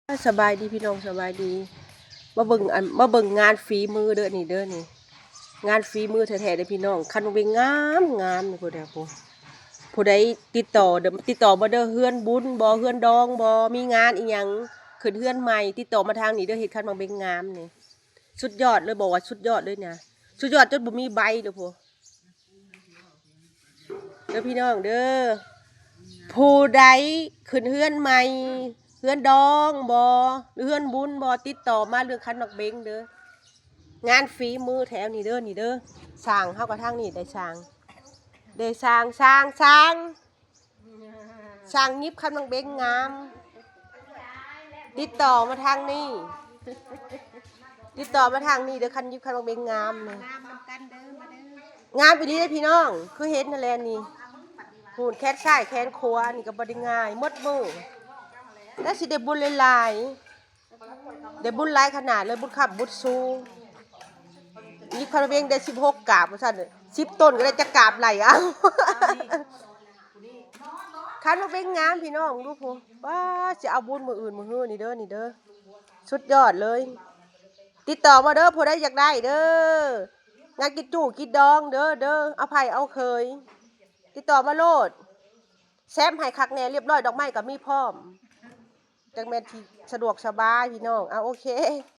ສະບາຍດີພີ່ນ້ອງ ສະບາຍດີ. ມາເບິ່ງອັນ ມາເບິ່ງງານຝີມືເດີນີ້ເດີນີ້ ງານຝີມືແທ້ໆເດີພີ່ນ້ອງ. ຄັນໝາກເບັງງາມໆ ນີ້ ຜູ້ໃດ ຜູ້ ຜູ້ໃດຕິດຕໍ່ເດີ ຕິດຕໍ່ມາເດີ ເຮືອນບຸນບໍ ເຮືອນດອງບໍ ມີງານອີ່ຫຍັງຂຶ້ນເຮືອນໃໝ່ ຕິດຕໍ່ມາທາງນີ້ເດີ. ເຮັດຄັນໝາກເບັງງາມນີ້ ສຸດຍອດເລີຍ ບອກວ່າສຸດຍອດເລີຍນະ ສຸດຍອດຈົນບໍ່ມີໃບເດີພຸ້ນ ເດີພີ່ນ້ອງເດີ. ຜູ້ໃດຂຶ້ນເຮືອນໃໝ່ ເຮືອນດອງບໍ ຫຼື ເຮືອນບຸນບໍ ຕິດຕໍ່ມາເລື່ອງຄັນໝາກເບັງເດີ. ງານຝີມືແຖວນີ້ເດີ ນີ້ເດີ. ຊ່າງເຮົາກໍທາງນີ້ ໄດ້ຊ່າງ ໄດ້ຊ່າງ ຊ່າງ ຊ່າງ ຊ່າງຫຍິບຄັນໝາກເບັງງາມ ຕິດຕໍ່ມາທາງນີ້ ຕິດຕໍ່ມາທາງນີ້ເດີ. ຄັນຫຍິບຄັນໝາກເບັງງາມນີ້ ງາມນຳກັນເດີ ມາເດີ ງາມອີ່ຫຼີເດ້ພີ່ນ້ອງ ຄືເຫັນຫັ້ນແຫຼະນີ້. ຫູນແຂນຊ້າຍແຂນຂວານີ້ກໍບໍ່ໄດ້ງ່າຍໝົດມື້ ແຕ່ຊິໄດ້ບຸນຫຼາຍໆ ໄດ້ບຸນຫຼາຍຂະໜາດເລີຍ ບຸນຄ້ຳບຸນຊູ. ນີ້ຄັນເບັງໄດ້ສິບຫົກກາບວ່າຊັ້ນ ສິບຕົ້ນກໍໄດ້ຈັກກາບໄລ່ເອົາ. ຄັນໝາກເບັງງາມພີ່ນ້ອງ ເບິ່ງດູພຸ້ນ ປ້າ ຊິເອົາບຸນມື້ອື່ນມື້ຮືນີ້ເດີ ນີ້ເດີ ສຸດຍອດເລີຍ. ຕິດຕໍ່ມາເດີ ຜູ້ໃດຢາກໄດ້ເດີ ງານກິນຈຸກິນດອງເດີ ເດີ ເອົາໃຜເອົາເຂີຍ ຕິດຕໍ່ມາໂລດ. ແຊມໃຫ້ຄັກແນ່ ລຽບຮ້ອຍ ດອກໄມ້ກໍມີພ້ອມ ຈັ່ງແມ່ນຊິສະດວກສະບາຍພີ່ນ້ອງ. ເອົາ ໂອເຄ.